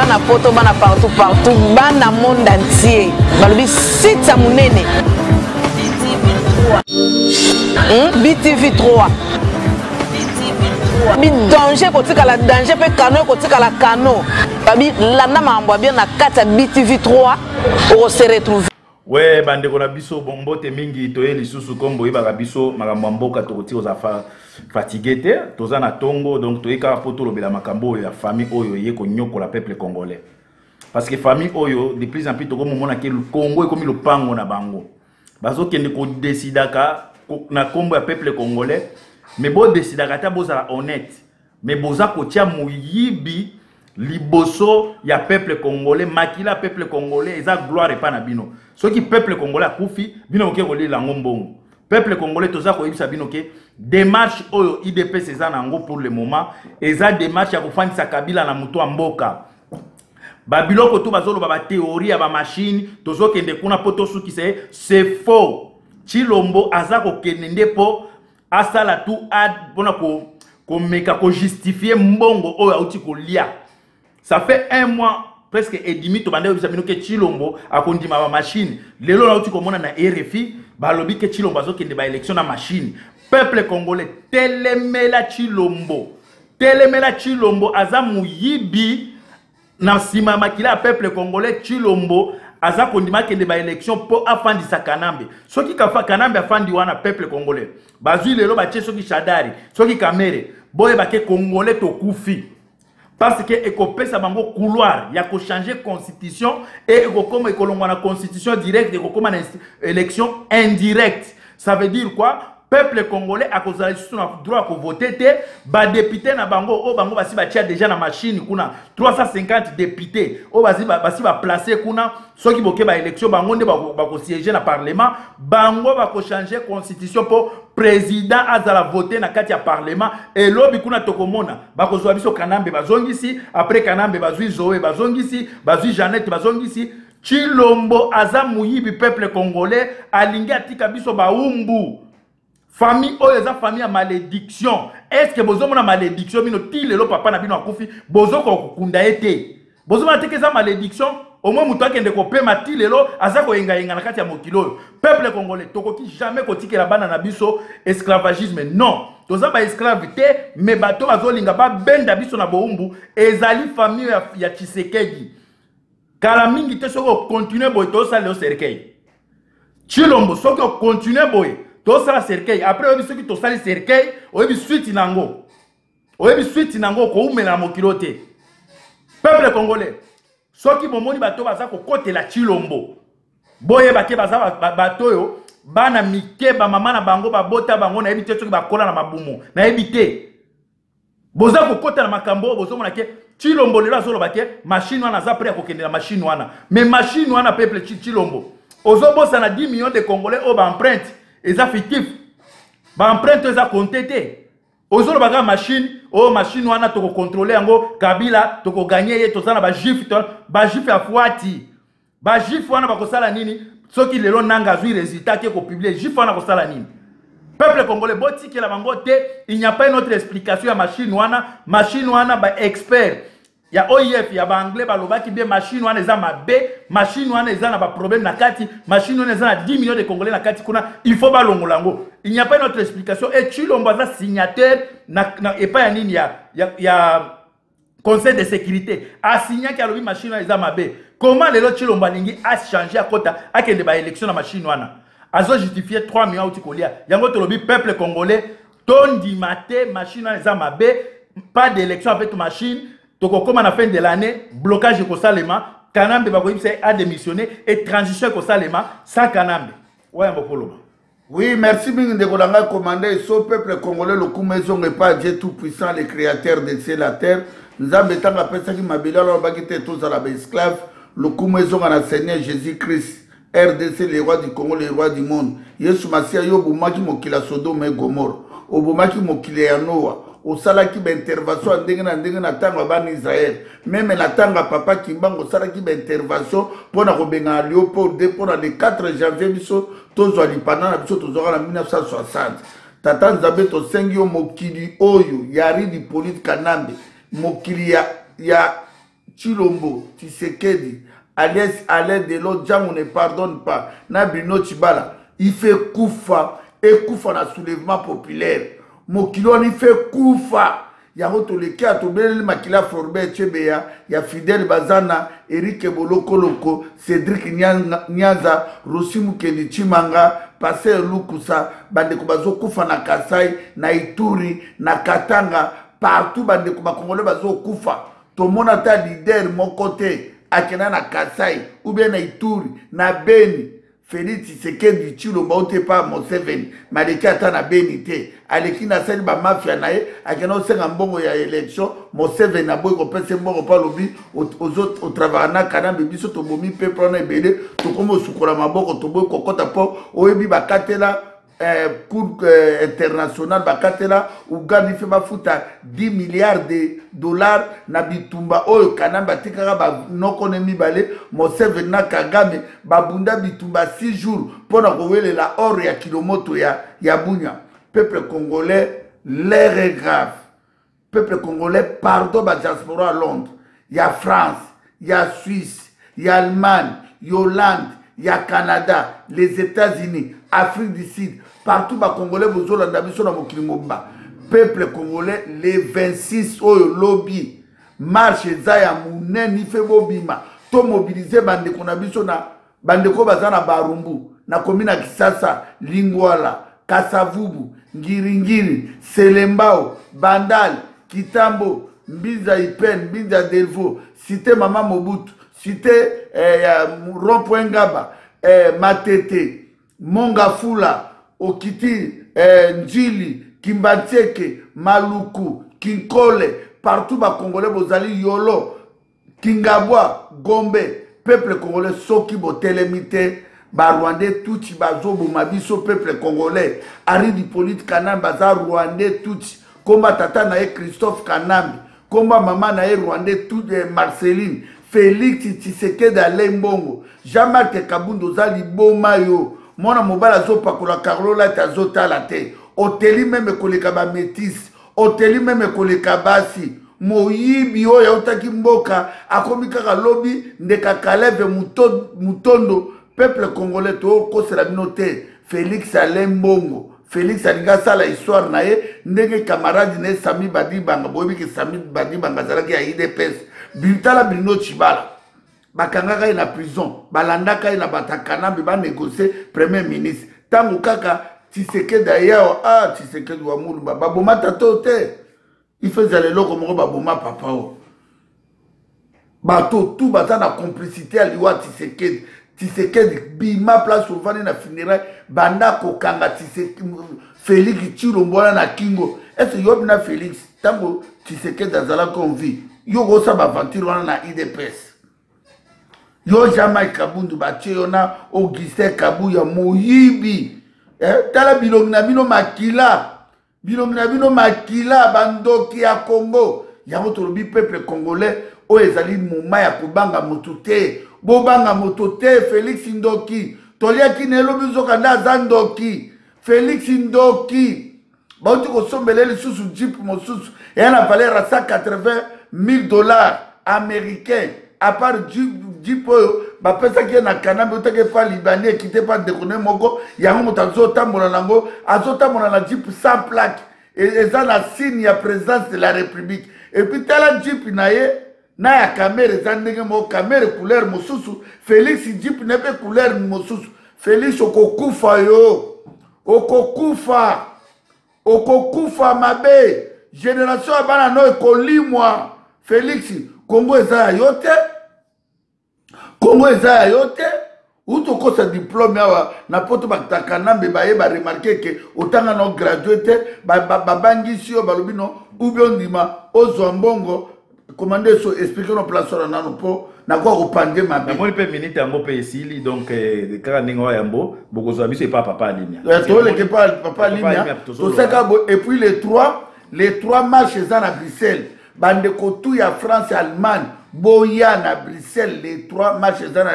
Bana poto, bana partout partout, bana monde entier. Balobi site ya munene. BTV 3. Bi danger kotikala danger pe kano kotikala kano. Babi landa makambo ya bien na kati ya BTV 3 oko se retrouver. We bandeko na biso mbote mingi, toye lisusu kombo boyebaka biso makambo ya mboka, tokoki kozala fatigue te, toza na tongo, donc toye kaka mpo tolobela makambo oyo ya famille oyo eye konyokola peuple congolais, parce que famille oyo de plus en plus tokomomona ke Congo ekomi lopango na bango, bazokende kodesidaka na nkombo ya peuple congolais. Mais bodesidaka ata bozala honnête, mais boza kotia moyibi liboso ya peuple congolais. Makila peuple congolais eza gloire epa na bino. Soki peuple congolais akufi, bino boke kolela yango mbongo. Peuple congolais, toza koyebisa bino ke démarche oyo UDPS eza na yango pour le moment eza démarche ya kofandisa Kabila na moto ya mboka. Babiloko to bazoloba, bathéorie ya bamachine, tozokende kuna mpo tosukisa ye, c'est faux. Chilombo aza kokende nde mpo asala tu mpona komeka kojustifie mbongo oyo auti kolia. Ça fait un mois presque et demi tobanda koyebisa bino ke Chilombo akondima bamachine. Lelo nauti komona na RFI, balobi ke Chilombo azokende baélection na machine. Peuple congolais, telemela Chilombo, telemela Chilombo, aza moyibi na nsima ya makila ya peuple congolais. Chilombo aza kondima akende baélection mpo afandisa Kanambe. Soki kafa Kanambe afandi wana, peuple congolais, bazwi lelo batie soki Shadari, soki Kamere, boyeba ke congolais tokufi, parce que ekopesa bango couloir ya kochanger constitution e ekokoma, ekolongwa na constitution directe, ekokoma na élection indirecte. Ça veut dire quoi? Peuple congolais akozala lisusu na droit ya kovote te. Badéputé na bango oyo bango basi batia déjà na machine kuna, 350 député oyo basi baplace kuna, soki boke baélection, bango nde bakosiége na parlement. Bango bakochange constitution mpo président azala vote na kati ya parlement. Elobi kuna tokomona bakozwa biso Kanambe, bazongisi. Après Kanambe, bazwi Zoe, bazongisi, bazwi Jeannette, bazongisi. Chilombo aza moyibi. Peuple congolais, alingi atika biso baumbu. Famille oyo eza famille ya malédiction. Est ce que bozomona malédiction? Bino ti lelo papa na bino akufi, bozokoka kokunda ye te. Bozomona te ke eza malédiction? Omoi moto akende kopema, ti lelo aza koyengayenga na kati ya mokili oyo. Peuple congolais, tokoki jamais kotikela bana na biso esclavagisme. Non, toza baesclave te, mais bato bazolinga babenda biso na bowumbu ezali famille ya Tshisekedi. Kala mingi te, soki okontinue boye, tosala yo cercueil. Chilombo, soki okontinue boye, tosala cercueil. Après, oyebi, soki tosali cercueil, oyebi suite nango, oyebi suite nango, koumela na mokili te. Peuple congolais, soki bomoni bato baza kokotela Chilombo, boyeba ke baza bato oyo bana mike, bamama na bango babota bango, nayebi te soki bakola na mabumu, nayebi te. Boza kokota na makambo oyo, bozomona ke Chilombo lelo azoloba ke machine wana, aza prêt ya kokende na machine wana. Mais machine wana, peuple, Chilombo ozobosana 10 millions de Congolais oyo baempreinte eza fictif, baempreinte oyo eza compte te. Ozoloba kaka machine oyo, machine wana tokokontrole yango, Kabila tokoganye ye, toza na bajuif, bajuif ya fwati. Bajuif wana bakosala nini soki lelo Nanga azwi résultat ke kopublie? Juif wana kosala nini? Peuple congolais, botikela bango te. Il n'y a pas une autre explication ya machine wana. Machine wana, baexpert ya OIF, ya baanglais balobaki bien, machine wana eza mabe, machine wana eza na baproblème na kati, machine wana eza na 10 millions de Congolais na kati kuna, il faut balongola yango. Il n'y a pas une autre explication. Et Chilombo aza signataire na epai ya nini, ya Conseil de sécurité, asignaki, alobi machine wana eza mabe. Comment lelo Chilombo alingi achange, akota, akende baélection na machine wana? Azojustifie 3 millions auti kolia yango. Tolobi, peuple congolais, tondima te, machine wana eza mabe. Pas d'élection avec machine. Tokokóma na fin de l'année, blocage ekosalema, Kanambe bakoyebisa ye adémissionné et transition ekosalema sans Kanambe. Wayamba koloba. Oui, merci mingi ndeko na ngai commandé eso. Peuple congolais, lokumu ezonga epai ya Dieu tout puissant, le créateur de ciel, la terre. Nzambe ntango apesaki mabele, alobaki te tozala baesclave. Lokumu ezonga na Seigneur Jésus Christ RDC, le roi du Congo, le roi du monde. Yesu Masiya, yo obomaki mokili ya Sodome e Gomore, obomaki mokili ya Noa, osalaki baintervention ya ndenge na ndenge na ntango ya bana Israele, meme na ntango ya papa Kimbangu osalaki baintervention mpo na kobengana Léopold II, mpo na le 4 janvier biso tozwa lipanda na biso, tozwaka na 1960. Tata Nzambe, tosengi yo, mokili oyo ya Ridi Polite Kanambe, mokili ya Tshilombo Tshisekedi alias Alain Delon Django ne pardonne pas na Bruno Tshibala il fait kufa ekufa na soulèvement populaire mokili wana il fait kufa yango toleki ya tobeleli makila Floribert Chebeya ya Fidèle Bazana Eric Bolokoloko Cédric Nyanza Rosi Mukendi Chimanga Pasteur Lukusa bandeko bazokufa na Kasai na Ituri na Katanga partout bandeko bakongole bazokufa tomona ata leader moko te akenda na kasai ou bien na ituri na beni félix tshisekedi tshilombo auti epa museveni maleki ata na beni te aleki na asali bamafia na ye akenda kosenga mbongo ya élection museveni aboyi kopesa mbongo mpo alobi otravaka na kanambe biso tobomi peuple wana ebele tokomi osukola maboko toboyi kokɔta mpo oyebi bakatela eh, cour eh, internationale bakatela uganda ife bafuta 10 milliards de dollars na bitumba oyo kanambe atikaka banoko ne mibale moseveni na kagame babunda bitumba 6 jours mpo na kowelela or ya kilomoto ya, ya bunya peuple congolais l'air est grave peuple congolais pardon ba diaspora ya londres ya france ya suisse ya allemagne ya hollande ya canada les états-unis afrique du sud partout bacongolais bozolanda biso na mokili mobimba peuple congolais le 26 oyo lobi marche eza ya monene ife bobima tomobilize bandeko na biso na bandeko baza na barumbu na komi na kisasa lingwala kasavubu ngiringiri selembao bandal kitambo mbinza ipen mbinza delvo cité mama mobutu cité eh, ya rond point ngaba eh, matete mongafula okiti eh, njili kimbantieke maluku kinkole partout bakongole bozali yolo Kingabwa, Gombe, peuple congolais soki botelemi te ba rwandais tutsi bazoboma biso peuple congolais Henri Hippolyte Kanambe aza rwandais tutsi komba tata na ye Christophe Kanambe komba mama na ye rwandais tutsi eh, Marceline Felix Tshisekedi alei mbongo Jean-Marc Kabund oza liboma yo mwana mobali azopakola Carlo Lati azotala te oteli meme koleka ba metisse oteli meme koleka basi moyibi oyo autaki mboka akomi kaka lobi ndeka kaleve mutondo peuple congolais tokosela bino te félix ale mbongo félix alingi asala histoire na ye ndenge camarade na ye sami badibanga boyebi ke sami badibanga azalaki ya idps tala bino tshibala bakangaka ye na prison balandaka ye na bato ya kanambe banegocie premier ministre ntango kaka tisekedi ayawa ah tisekedi wa mulumba baboma tata oyo te ifo ezala eloko moko baboma papa oyo bato tu baza na complicité ya liwa tisekedi tisekedi bima place ovandi na funéraille banda kokanga félix tshilombo wana na kingo ese yobi na félix ntango tshisekedi azalaki en vie yo okosala baaventure wana na idps yo jean mike kabundu batie yo na augustin kabuya moyibi eh, tala bilongi na bino makila bilongi na bino makila bandoki ya congo yango tolobi peuple congolais oyo ezali moma ya kobanga moto te bobanga moto te félix ndoki toliaki na elobi nzoka nde aza ndoki félix ndoki bauti kosombela ye lisusu jeep mosusu eya na valeur ya 180 000 dollars américain à part jeep oyo bapesaki ye na kanambe otaki epa libanais ekite epa ndeko ne moko yango moto azotambola nango azotambola na jeep sans plaque e, eza na signe ya présidence de la république epuis tala jeep na ye na ya kamere eza ndenge moko kamere couleur mosusu félix jeep na ye mpe couleur mosusu félix okokufa yo okokufa okokufa mabe generation ya bana no ekolimwa felix kongo eza ya yo te kongo eza ya yo te uti okosa diplome awa na poto batakanambe baye baremarke ke otanga no gradue te babangisi yo balobi no ubi ondima ozwa mbongo commande so explique no place wana nano mpo nakoka kopande mabe namoni mpe minute yango mpe esili donc eh, kaka ndenge wa yambo bokozwa biso epa papa alimia eh, toleke epa papa alimia tosaka bo et puis les trois les trois marches eza na bruxelles bandeko tout ya france allemagne boya na bruxelles les trois marches eza na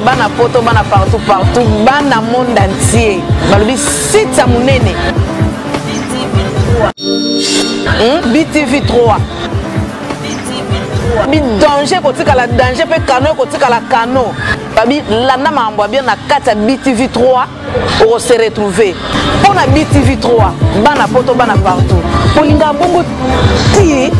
bana poto bana partout partout bana monde entier balobi site ya monene? BTV 3. Bi danger kotikala danger mpe kano ekotikala kano. Babi landa makambo ya bien na kati ya BTV 3 okose retrouver. Mpo na BTV 3 bana poto bana partout. Olingaka bongo ti.